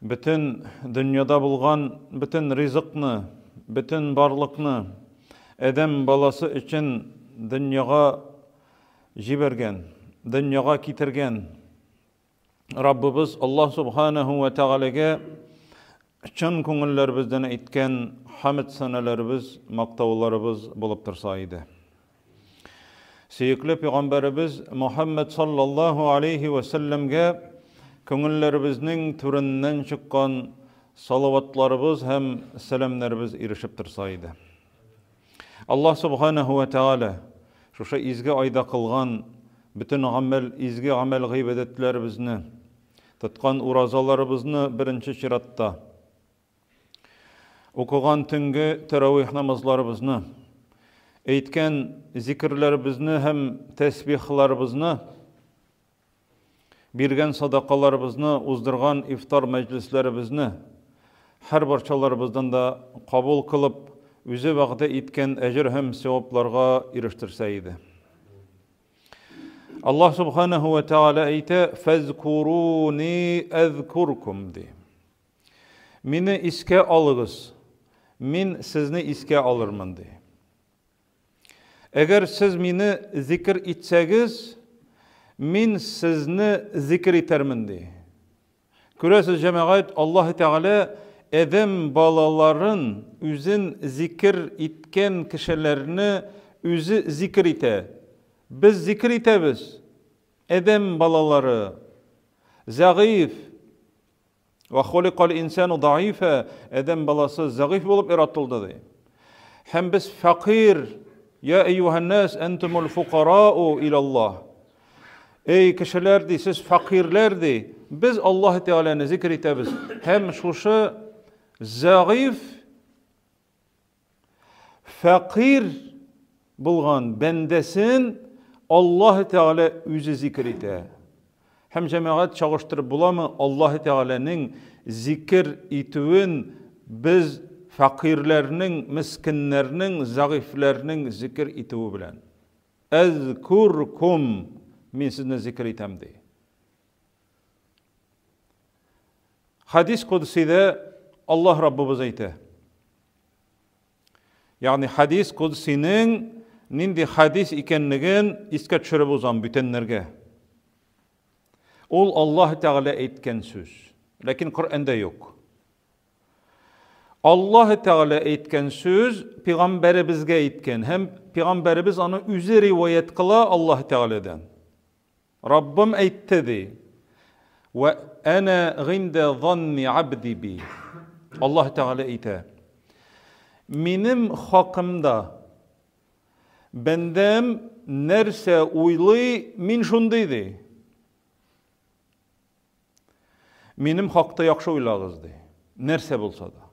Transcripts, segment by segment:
Бөтен дөньяда булган бөтен ризыкны, бөтен барлыкны адәм баласы өчен дөньяга җибәргән, дөньяга китергән Раббыбыз Аллаһ Субханаһу ва Тәгаләгә чын күңелләребездән әйткән хәмд сәнәләребез, мактауларыбыз булып торса иде. Сөекле пәйгамбәребез Мухаммад саллаллаһу алейхи ва сәлләмгә күңелләребезнең түреннән чыккан салаватларыбыз һәм сәламнәребез ирешеп торса иде. Аллаһ Субханаһу ва Тәгалә шушы изге айда кылган бөтен гамәл, изге гамәл гыйбадәтләребезне, тоткан уразаларыбызны беренче чиратта, укыган төнге тәравих намазларыбызны, әйткән зикерләребезне һәм тәсбихларыбызны, биргән садакаларыбызны, уздырган ифтар мәҗлесләребезне һәр барчаларыбыздан да кабул кылып, үзе вәгъдә иткән әҗер һәм савапларга ирештерсә иде. Аллаһ субханаһу ва тааля әйтә: "Фазкуруни азкуркум" ди. Мине искә алыгыз, мин сезне искә алырмын, ди. Әгәр сез мине зикер итсәгез, мин сезне зикер итәрмен, ди. Күрәсез, җәмәгать, Аллаһ Тәгалә адәм балаларын үзен зикер иткән кешеләрне үзе зикер итә. Без зикер итәбез. Адәм балалары зәгыйф, Ва хуликал инсану даифа, адәм баласы зәгыйф булып яратылды ди. Һәм без фәкыйрь, я әйюһәннәс әнтумул фукарау илаллаһ. Эй кешеләр ди, сез фәкыйрьләр ди. Без Аллаһ Тәгаләне зикр итәбез. Һәм шушы зәгыйф Фәкыйрь булган бәндәсен Аллаһ Тәгалә үзе зикер итә. Һәм җәмәгать чагыштырып буламы Аллаһ Тәгаләнең зикер итүен без фәкыйрьләрнең, мескеннәрнең, зәгыйфьләрнең зикер итүе белән? Әзкуркум, мин сезне зикер итәм, ди. Хадис Кудсидә Аллаһ Раббыбыз әйтә. Ягъни хадис Кудсинең нинди хадис икәнлеген искә төшереп узам бүтәннәргә. Ул Аллаһ Тәгалә әйткән сүз. Ләкин Коръәндә юк. Аллаһ Тәгалә әйткән сүз пәйгамбәребезгә әйткән һәм пәйгамбәребез аны үзе риваять кыла Аллаһ Тәгаләдән. Раббым әйтте, ди, Вә әнә гыйндә занни абди би. Аллаһ Тәгалә әйтә, Минем хакымда бәндәм нәрсә уйлый, мин шундый, ди. Минем хакта яхшы уйлагыз, ди. Нәрсә булса да.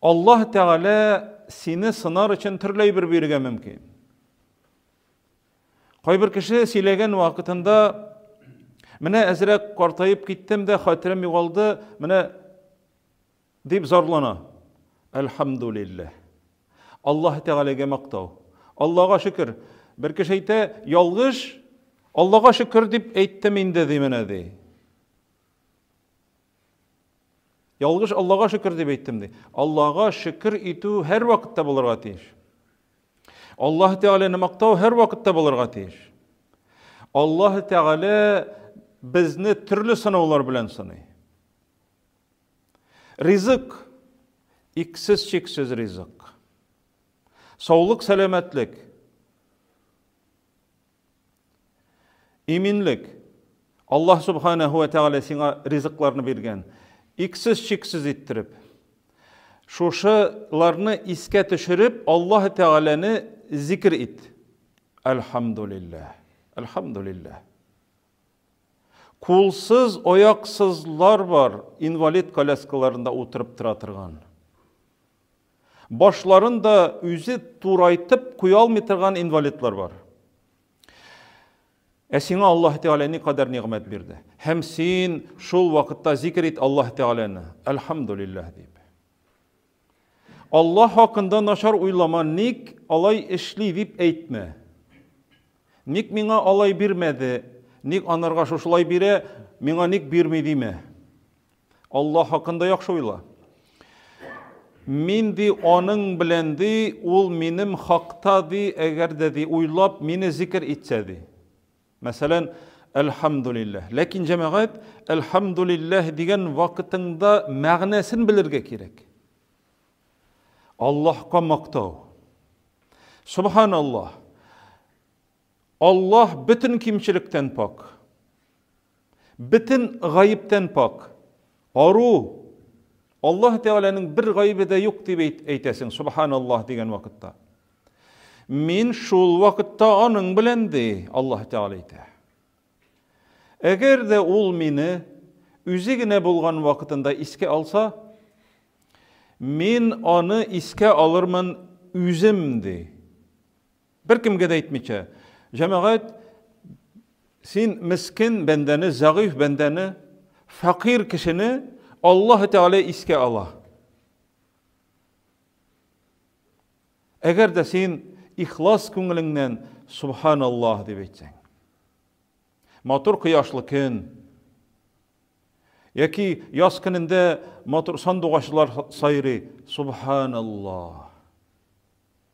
Аллаһ Тәгалә сине сынар өчен төрле әйбер бирергә мөмкин. Кайбер кеше сөйләгән вакытында менә әзрәк картаеп киттем дә хәтерем югалды, менә дип зарлана. Әлхәмдулилләһ. Аллаһ Тәгаләгә мактау. Аллаһга шөкер. Бер кеше әйтә, ялгыш, Аллаһга шөкер дип әйттем инде ди менә ди. Ялгыш Аллага шөкер дип әйттем ди. Аллага шөкер итү һәр вакытта булырга тиеш. Аллаһ Тәгаләне мактау һәр вакытта булырга тиеш. Аллаһ Тәгалә безне төрле сынаулар белән сыный. Ризык, иксез-чиксез ризык. Саулык, сәламәтлек. Иминлек. Аллаһ Субханаһу ва Тәгалә сиңа ризыкларны биргән. Иксез-чиксез иттереп. Шушыларны искә төшереп, Аллаһ Тәгаләне зикр ит. Әлхәмдулилләһ. Әлхәмдулилләһ. Кулсыз, аяксызлар бар, инвалид коляскаларында утырып тора торган. Башларын да үзе турайтып куя алмый торган инвалидлар бар. Ә сиңа Аллаһ Тәгалә никадәр нигъмәт бирде. Һәм син шул вакытта зикр ит Аллаһ Тәгаләне. Әлхәмдулилләһ дип. Аллаһ хакында начар уйлама, ник алай эшли дип әйтмә. Ник миңа алай бирмәде? Ник анарга шушылай бирә, миңа ник бирми димә. Аллаһ хакында яхшы уйла. Мин ди аның белән ди, ул минем хакта ди, әгәр дә ди уйлап мине зикер итсә ди. Мәсәлән, әлхәмдүлилләһ. Ләкин җәмәгать, әлхәмдүлилләһ дигән вакытыңда мәгънәсен белергә кирәк. Аллаһка мактау. Субханаллаһ. Аллаһ бөтен кимчелектән пак. Бөтен гаептән пак. Ару. Аллаһ Тәгаләнең бер гаебе дә юк дип әйтәсең, субханаллаһ дигән вакытта. Мин шул вакытта аның белән ди, Аллаһ Тәгалә әйтә. Әгәр дә ул мине үзе генә булган вакытында искә алса, мин аны искә алырмын үзем ди. Беркемгә дә әйтмичә. Җәмәгать, син мискен бәндәне, зәгыйф бәндәне, фәкыйрь кешене Аллаһ Тәгалә искә ала. Әгәр дә син ихлас күңелеңнән Субханаллаһ дип әйтсәң. Матур кояшлы көн. Яки яз көнендә матур сандугачлар сайрый. Субханаллаһ.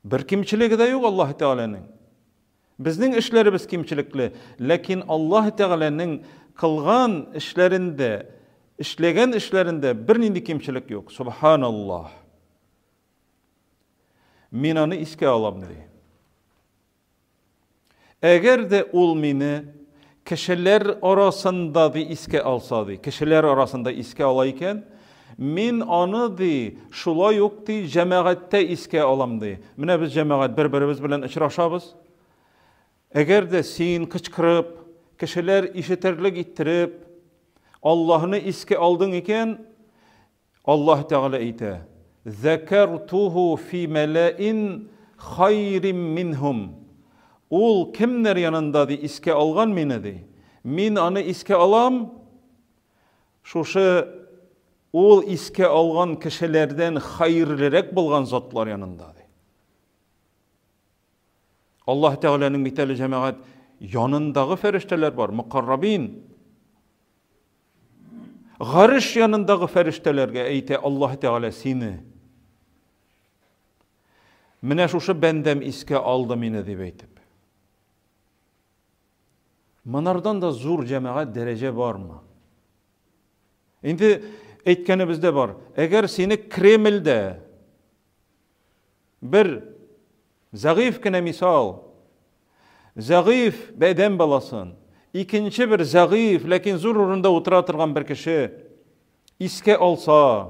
Бер кимчелеге дә юк Аллаһ Тәгаләнең. Безнең эшләребез кимчелекле, ләкин Аллаһ Тәгаләнең кылган эшләрендә, эшләгән эшләрендә бернинди кимчелек юк. Субханаллаһ. Мин аны искә алам, ди. Әгәр дә ул мине кешеләр арасында ди искә алса ди, кешеләр арасында искә ала икән, мин аны ди, шулай ук ди, җәмәгатьтә искә алам ди. Менә без җәмәгать бер-беребез белән очрашабыз. Әгәр дә син кычкырып, кешеләр ишетерлек иттереп, Аллаһны искә алдың икән, Аллаһ Тәгалә әйтә, Зәкәртуху фи мәләин хайрим минһум. Ул кемнәр янында ди искә алган мине ди. Мин аны искә алам, шушы ул искә алган кешеләрдән хәерлерәк булган затлар янында ди. Аллаһ Тәгаләнең бит әле җәмәгать янындагы фәрештәләр бар, мукаррабин. Гареш янындагы фәрештәләргә әйтә Аллаһ Тәгалә сине. Менә шушы бәндәм искә алды мине дип әйтеп. Монардан да зур җәмәгать дәрәҗә бармы? Инде әйткәнебез дә бар. Әгәр сине Кремльдә бер зәгыйфь кенә мисал, зәгыйфь бәдән баласын, икенче бер зәгыйфь, ләкин зур урында утыра торган бер кеше искә алса,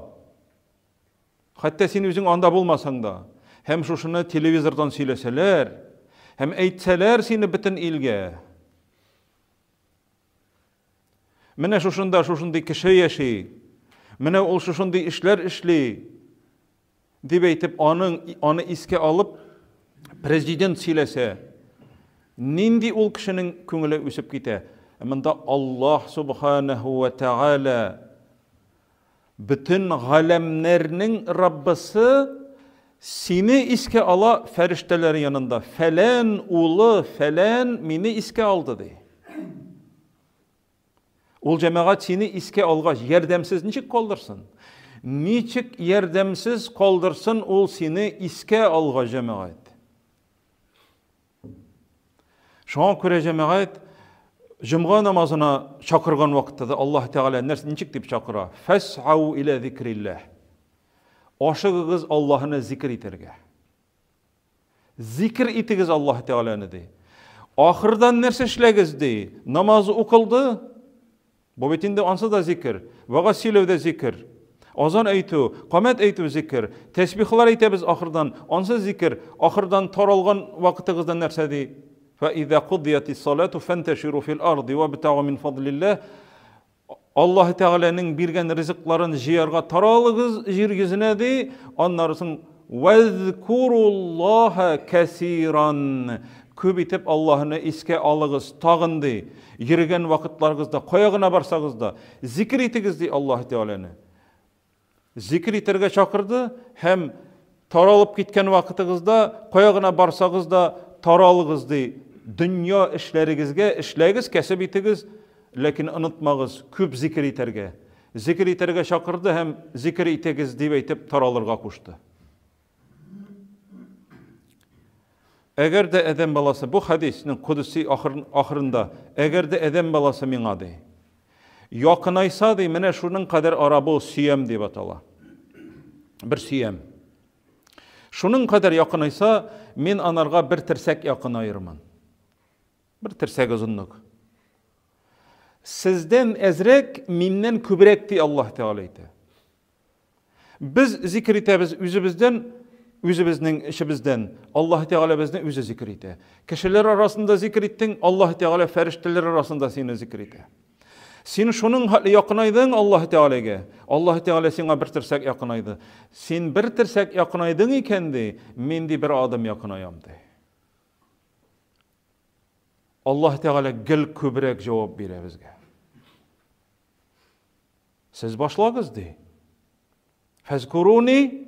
хәтта син үзең анда булмасаң да, һәм шушыны телевизордан сөйләсәләр, һәм әйтсәләр сине бөтен илгә, Менә шушында шушындый кеше яши. Менә ул шушындый эшләр эшли. Дип әйтеп, аның аны искә алып, президент сөйләсә, нинди ул кешенең күңеле үсеп китә. Ә монда Аллаһ субханаһу ва тааля бөтен галәмнәрнең Раббысы сине искә ала фәрештәләр янында. Фәлән улы фәлән мине искә алды ди. Ул җәмәгать сине искә алгач, ярдәмсез ничек калдырсын? Ничек ярдәмсез калдырсын ул сине искә алгач, җәмәгать? Шуңа күрә җәмәгать җомга намазына чакырган вакытта да Аллаһ Тәгалә нәрсә ничек дип чакыра? Фәсау иля зикрилләһ. Ашыгыгыз Аллаһны зикр итәргә. Зикр итегез Аллаһ Тәгаләне ди. Ахырдан нәрсә эшләгез ди? Намаз укылды. Бу бит инде ансы да зикр. Вагаз сөйләү дә зикр. Азан әйтү, камәт әйтү зикр. Тәсбихлар әйтәбез ахырдан, ансы зикр. Ахырдан таралган вакытыгызда нәрсә ди? Фа иза кудиятис салату фанташиру фил арди вабтагу мин фадлиллаһ. Аллаһ Тәгаләнең биргән ризыкларын җыярга таралыгыз җир йөзенә ди, аннары соң вәзкуруллаһа кәсиран. Күп итеп Аллаһны искә алыгыз тагын ди. Йөргән вакытларыгызда, кая гына барсагыз да, зикр итегез ди Аллаһ Тәгаләне. Зикр итәргә чакырды һәм таралып киткән вакытыгызда, кая гына барсагыз да, таралыгыз ди. дөнья эшләрегезгә эшләгез, кәсеп итегез, ләкин онытмагыз күп зикер итәргә. Зикер итәргә чакырды һәм зикер итегез дип әйтеп таралырга кушты. Әгәр дә адәм баласы, бу хәдиснең кодси ахырында, әгәр дә адәм баласы миңа ди, якынайса ди, менә шуның кадәр ара бу сөям дип атала. Бер сөям. Шуның кадәр якынайса, мин анарга бер терсәк якынаермын. Бер терсәк озынлык. Сездән әзрәк, миннән күбрәк ди Аллаһ Тәгалә әйтә. Без зикер итәбез үзебездән, үзебезнең эчебездән. Аллаһ Тәгалә безне үзе зикер итә. Кешеләр арасында зикер иттең, Аллаһ Тәгалә фәрештәләр арасында сине зикер итә. Син шуның хәтле якынайдың Аллаһ Тәгаләгә. Аллаһ Тәгалә сиңа бер терсәк якынайды. Син бер терсәк якынайдың икән ди, мин ди бер адым якынаям ди. Аллаһ Тәгалә гел күбрәк җавап бирә безгә. Сез башлагыз, ди. Фәзкуруни,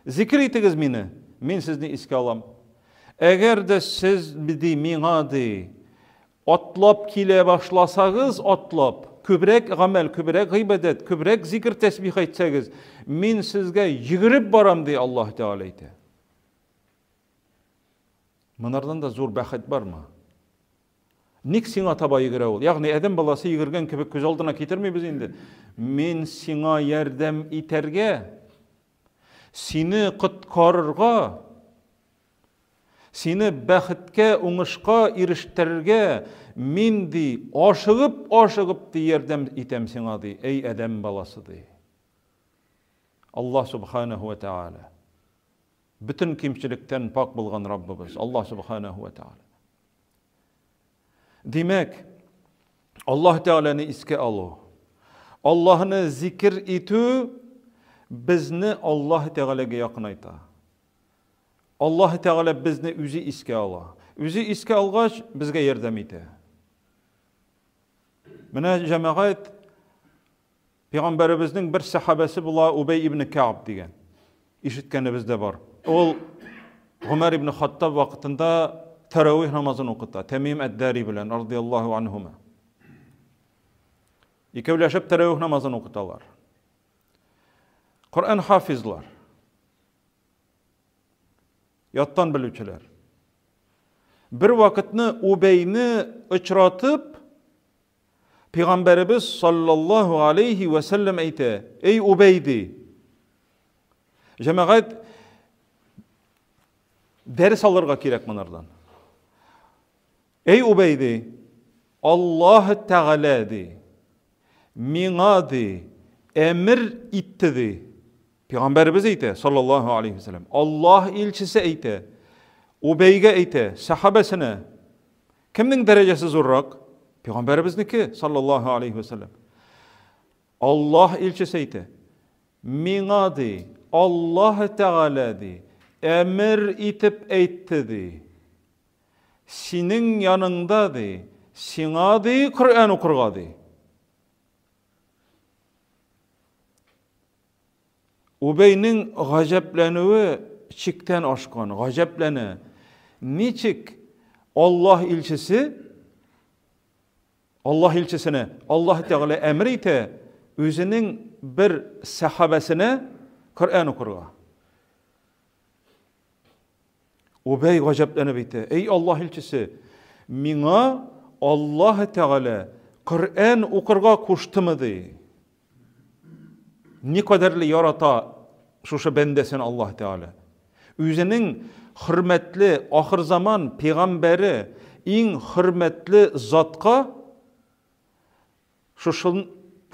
зикер итегез мине, мин сезне искә алам. Әгәр дә сез, ди, миңа, ди, атлап килә башласагыз, атлап, күбрәк гамәл, күбрәк гыйбадәт, күбрәк зикер тәсбих әйтсәгез, мин сезгә йөгереп барам, ди Аллаһ Тәгалә әйтә. Монардан да зур бәхет бармы? Ник сиңа таба йөгерә ул? Ягъни адәм баласы йөгергән кебек күз алдына китермибез инде. Мин сиңа ярдәм итәргә, сине коткарырга, сине бәхеткә, уңышка ирештерергә мин ди, ашыгып, ашыгып ди ярдәм итәм сиңа ди, эй адәм баласы ди. Аллаһ субханаһу ва тааля. Бөтен кимчелектән пак булган Раббыбыз, Аллаһ субханаһу ва тааля. Димәк, Аллаһ Тәгаләне искә алу, Аллаһны зикер итү безне Аллаһ Тәгаләгә якынайта. Аллаһ Тәгалә безне үзе искә ала. Үзе искә алгач, безгә ярдәм итә. Менә җәмәгать Пәйгамбәребезнең бер сәхабәсе була Убәй ибн Кәаб дигән. Ишеткәнебез дә бар. Ул Гомәр ибн Хаттаб вакытында тәравих намазын укыта, Тәмим әд-Дари белән радияллаһу анһума. Икәүләшеп тәравих намазын укыталар. Коръән хафизлар. Яттан белүчеләр. Бер вакытны Убәйне очратып, Пәйгамбәребез саллаллаһу алейхи вә сәлләм әйтә, Эй Убәй ди. Җәмәгать дәрес алырга кирәк монардан. Эй Убәй ди, Аллаһ Тәгалә ди, миңа ди, әмер итте ди. Пәйгамбәребез әйтә, саллаллаһу алейхи вә сәлләм, Аллаһ илчесе әйтә, Убәйгә әйтә, сәхабәсенә, Кемнең дәрәҗәсе зуррак? Пәйгамбәребезнеке, саллаллаһу алейхи ва сәлләм. Аллаһ илчесе әйтә, миңа ди, Аллаһ Тәгалә ди, әмер итеп әйтте ди. Синең яныңда ди, сиңа ди Коръән укырга ди. Убәйнең гаҗәпләнүе чиктән ашкан, гаҗәпләнә. Ничек Аллаһ илчесе Аллаһ илчесенә Аллаһ Тәгалә әмер итә үзенең бер сәхабәсенә Коръән укырга. Убәй гаҗәпләнеп әйтә, Эй Аллаһ илчесе, миңа Аллаһ Тәгалә Коръән укырга куштымы ди. Никадәрле ярата шушы бәндәсен Аллаһ Тәгалә. Үзенең хөрмәтле ахырзаман пәйгамбәре иң хөрмәтле затка Шушы,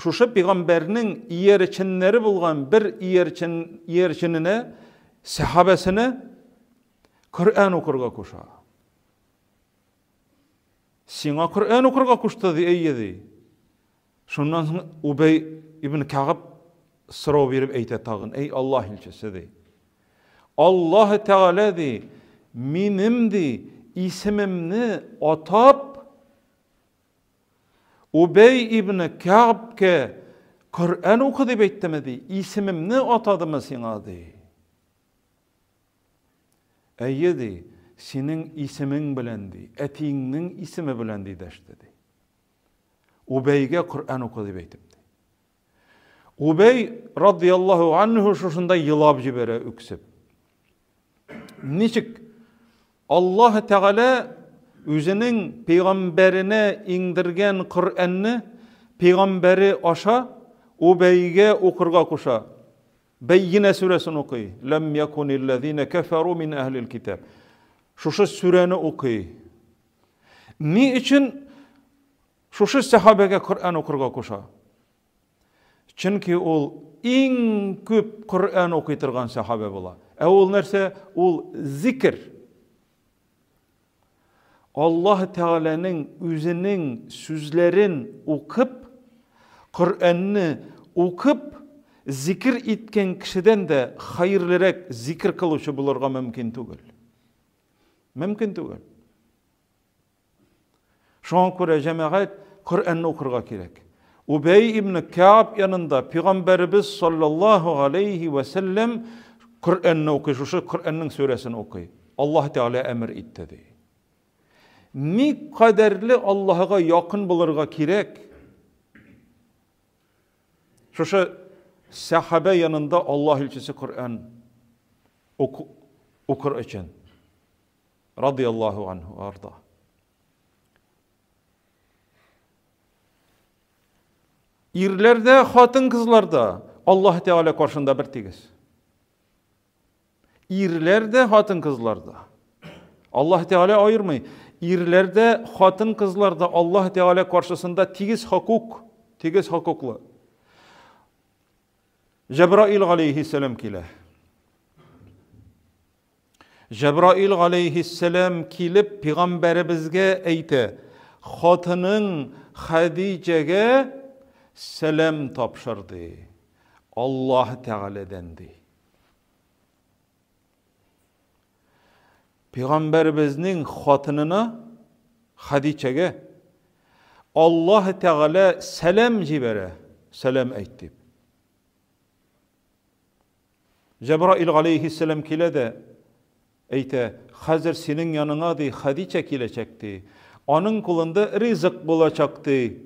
шушы пәйгамбәрнең иярченнәре булган бер иярчен, иярчененә, сәхабәсенә Коръән укырга куша. Сиңа Коръән укырга кушты, ди, әйе, ди. Шуннан соң Убәй ибн Кәгъб сорау биреп әйтә тагын, әй Аллаһ илчесе, ди. Аллаһ Тәгалә, ди, минем, ди, исемемне атап, Убәй ибн Кәгъбкә Коръән укы дип әйттеме ди, исемемне атадымы сиңа ди. Әйе ди, синең исемең белән ди, әтиеңнең исеме белән ди дәште ди. Убәйгә Коръән укы дип әйтеп ди. Убәй радияллаһу анһу шушында елап җибәрә үксеп. Ничек Аллаһ Тәгалә үзенең пәйгамбәренә иңдергән Коръәнне пәйгамбәре аша Убәйгә укырга куша. Бәййинә сүрәсен укый. Ләм якунилләзина кәфәру мин әһлил китаб. Шушы сүрәне укый. Ни өчен шушы сәхабәгә Коръән укырга куша? Чөнки ул иң күп Коръән укый торган сәхабә була. Ә ул нәрсә? Ул зикр. Аллаһ Тәгаләнең үзенең сүзләрен укып, Коръәнне укып, зикр иткән кешедән дә хәерлерәк зикр кылучы булырга мөмкин түгел. Мөмкин түгел. Шуңа күрә җәмәгать Коръәнне укырга кирәк. Убәй ибн Кааб янында пәйгамбәребез саллаллаһу алейхи ва сәлләм Коръәнне укый, шушы Коръәннең сүрәсен укый. Аллаһ Тәгалә әмер итте ди. Ни кадәрле Аллаһыга якын булырга кирәк? Шушы сәхабә янында Аллаһ илчесе Коръән укыр өчен. Радияллаһу анһу арда. Ирләр дә, хатын-кызлар да Аллаһ Тәгалә каршында бер тигез. Ирләр дә, хатын-кызлар да. Аллаһ Тәгалә аермый. Ирләр дә, хатын-кызлар да Аллаһ Тәгалә каршысында тигез хокук, тигез хокуклы. Җәбраил галәйһиссәлам килә. Җәбраил галәйһиссәлам килеп пәйгамбәребезгә әйтә, хатының Хәдиҗәгә сәлам тапшыр ди. Аллаһ Тәгаләдән ди. Пәйгамбәребезнең хатынына Хәдичәгә Аллаһ Тәгалә сәлам җибәрә, сәлам әйт дип. Җәбраил галәйһиссәлам килә дә әйтә, хәзер синең яныңа, ди, Хәдичә киләчәк, ди. Аның кулында ризык булачак, ди.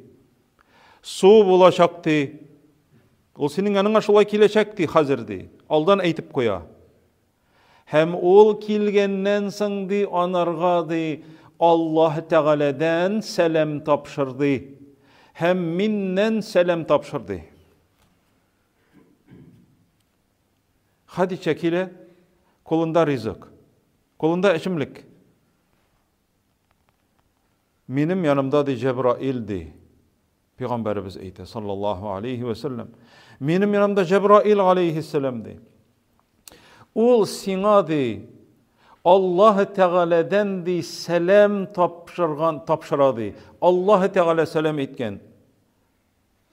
Су булачак, ди. Ул синең яныңа шулай киләчәк, ди, хәзер, ди. Алдан әйтеп куя. Һәм ул килгәннән соң, ди, анарга, ди, Аллаһ Тәгаләдән сәлам тапшыр, ди. Һәм миннән сәлам тапшыр, ди. Хадичә килә, кулында ризык, кулында эчемлек. Минем янымда ди Җәбраил ди. Пәйгамбәребез әйтә, саллаллаһу алейхи ва саллям. Минем янымда Җәбраил алейхиссалам ди. Ул сиңа ди, Аллаһ Тәгаләдән ди сәлам тапшырган, тапшыра ди. Аллаһ Тәгалә сәлам әйткән.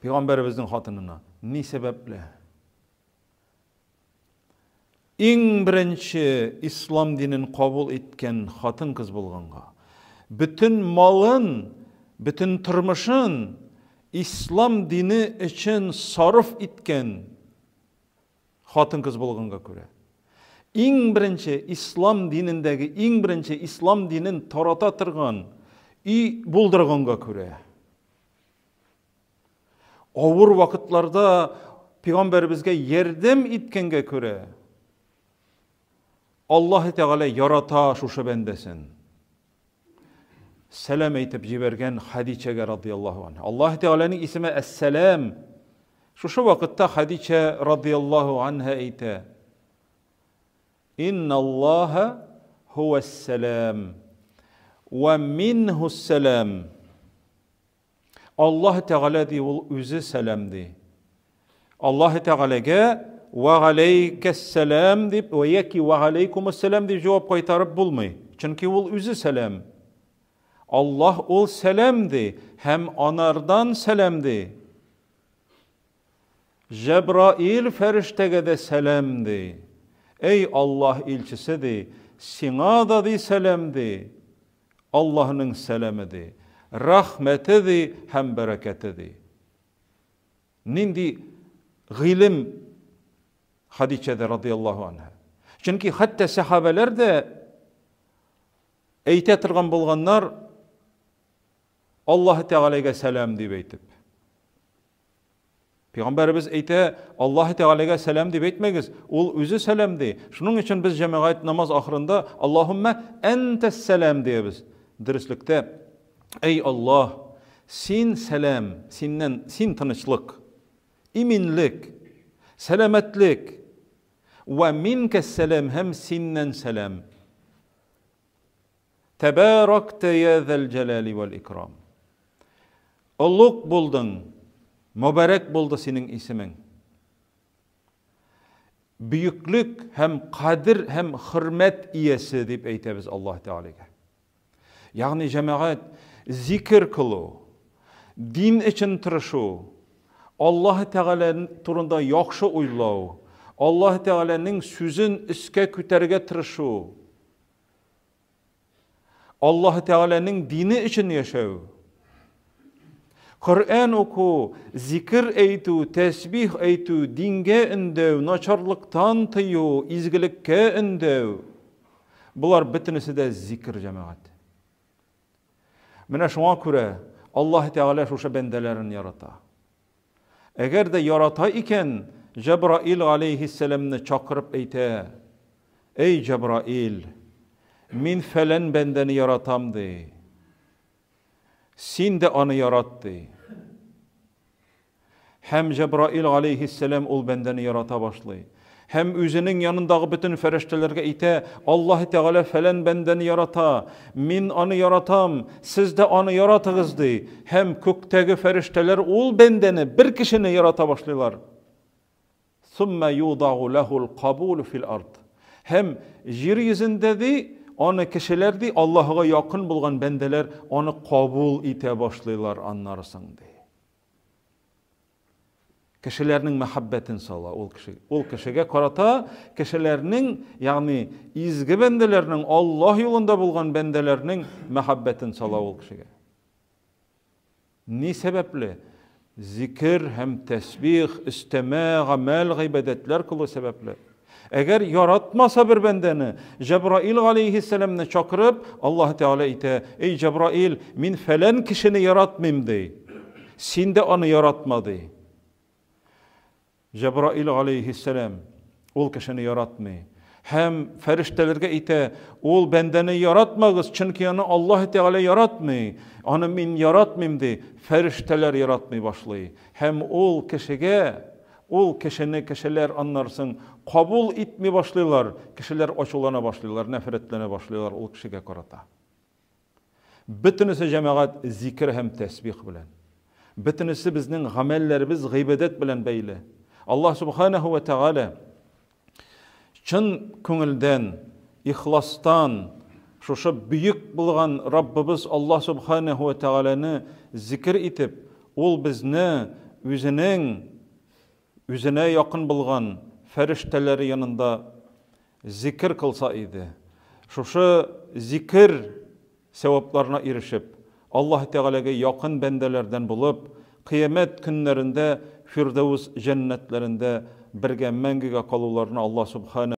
Пәйгамбәребезнең хатынына. Ни сәбәпле? Иң беренче ислам динен кабул иткән хатын-кыз булганга, бөтен малын, бөтен тормышын ислам дине өчен сарыф иткән хатын-кыз булганга күрә. Иң беренче ислам динендәге иң беренче ислам динен тарата торган өй булдырганга күрә. Авыр вакытларда пәйгамбәребезгә ярдәм иткәнгә күрә, Аллаһ Тәгалә ярата шушы бәндәсен. Сәлам әйтеп җибәргән Хадичәгә радияллаһу анха. Аллаһ Тәгаләнең исеме Әс-Сәлам. Шушы вакытта Хадичә радияллаһу анха әйтә: Инналлаһа һуәс-сәлам ва минһус-сәлам. Аллаһ Тәгалә ди, ул үзе сәлам ди. Аллаһ Тәгаләгә ва галәйкәссәлам дип, ва яки ва галәйкумуссәлам дип җавап кайтарып булмый. Чөнки ул үзе сәлам. Аллаһ ул сәлам ди һәм анардан сәлам ди. Җәбраил фәрештәгә дә сәлам ди. Эй Аллаһ илчесе ди, сиңа да ди сәлам ди. Аллаһның сәламе ди, рәхмәте ди һәм бәрәкәте ди. Нинди гыйлем Хадичәдә радияллаһу анһа. Чөнки хәтта сәхабәләр дә Әйтә торган булганнар, Аллаһы Тәгаләгә сәлам дип әйтеп. Пәйгамбәребез әйтә, Аллаһы Тәгаләгә сәлам дип әйтмәгез, ул үзе сәлам ди. Шуның өчен без җәмәгать намаз ахырында Аллаһуммә әнтәс сәлам диябез. Дөреслектә, әй Аллаһ, син сәлам, синнән син тынычлык, иминлек, сәламәтлек, вә минкә сәлам һәм синнән сәлам. Тәбәрәктә йә зәл җәләли вәл икрам. Олуг булдың, мөбарәк булды синең исемең. Бөеклек һәм кадер һәм хөрмәт иясе дип әйтәбез Аллаһ Тәгаләгә. Ягъни җәмәгать зикер кылу, дин өчен тырышу, Аллаһ Тәгалә турында яхшы уйлау, Аллаһ Тәгаләнең сүзен өскә күтәрергә тырышу, Аллаһ Тәгаләнең дине өчен яшәү, Коръән уку, зикер әйтү, тәсбих әйтү, дингә өндәү, начарлыктан тыю, изгелеккә өндәү. Болар бөтенесе дә зикер җәмәгать. Менә шуңа күрә Аллаһ Тәгалә шушы бәндәләрен ярата. Әгәр дә ярата икән, Җәбраил галәйһиссәламне чакырып әйтә, Әй, Җәбраил, мин фәлән бәндәне яратам, ди. Син дә аны ярат, ди. Һәм Җәбраил галәйһиссәлам ул бәндәне ярата башлый. Һәм үзенең янындагы бөтен фәрештәләргә әйтә, Аллаһ Тәгалә фәлән бәндәне ярата, мин аны яратам, сез дә аны яратыгыз, ди. Һәм күктәге фәрештәләр ул бәндәне, бер кешене ярата башлыйлар. Сумма юдагу лахул кабул фил ард. Һәм җир йөзендә ди, аны кешеләр ди, Аллаһыга якын булган бәндәләр аны кабул итә башлыйлар аннары соң ди. Кешеләрнең мәхәббәтен сала ул кеше. Ул кешегә карата кешеләрнең, ягъни изге бәндәләрнең, Аллаһ юлында булган бәндәләрнең мәхәббәтен сала ул кешегә. Ни сәбәпле? Зикер һәм тәсбих, өстәмә гамәл, гыйбадәтләр кылу сәбәпле. Әгәр яратмаса бер бәндәне, Җәбраил галәйһиссәламне чакырып, Аллаһ Тәгалә әйтә, Эй, Җәбраил, мин фәлән кешене яратмыйм, ди. Син дә аны яратма, ди. Җәбраил галәйһиссәлам ул кешене яратмый. Һәм фәрештәләргә әйтә, ул бәндәне яратмагыз, чөнки аны Аллаһ Тәгалә яратмый. Аны мин яратмыйм, ди. Фәрештәләр яратмый башлый. Һәм ул кешегә Ул кешене кешеләр аннан соң кабул итми башлыйлар, кешеләр ачулана башлыйлар, нәфрәтләнә башлыйлар ул кешегә карата. Бөтенесе җәмәгать зикер һәм тәсбих белән. Бөтенесе безнең гамәлләребез гыйбадәт белән бәйле. Аллаһ субханаһу ва тәгалә чын күңелдән, ихластан шушы бөек булган Раббыбыз Аллаһ субханаһу ва тәгаләне зикер итеп, ул безне үзенең үзенә якын булган фәрештәләре янында зикер кылса иде. Шушы зикер сәвапларына ирешеп, Аллаһ Тәгаләгә якын бәндәләрдән булып, кыямәт көннәрендә Фирдәүс җәннәтләрендә бергә мәңгегә калуларына Аллаһ Субхана.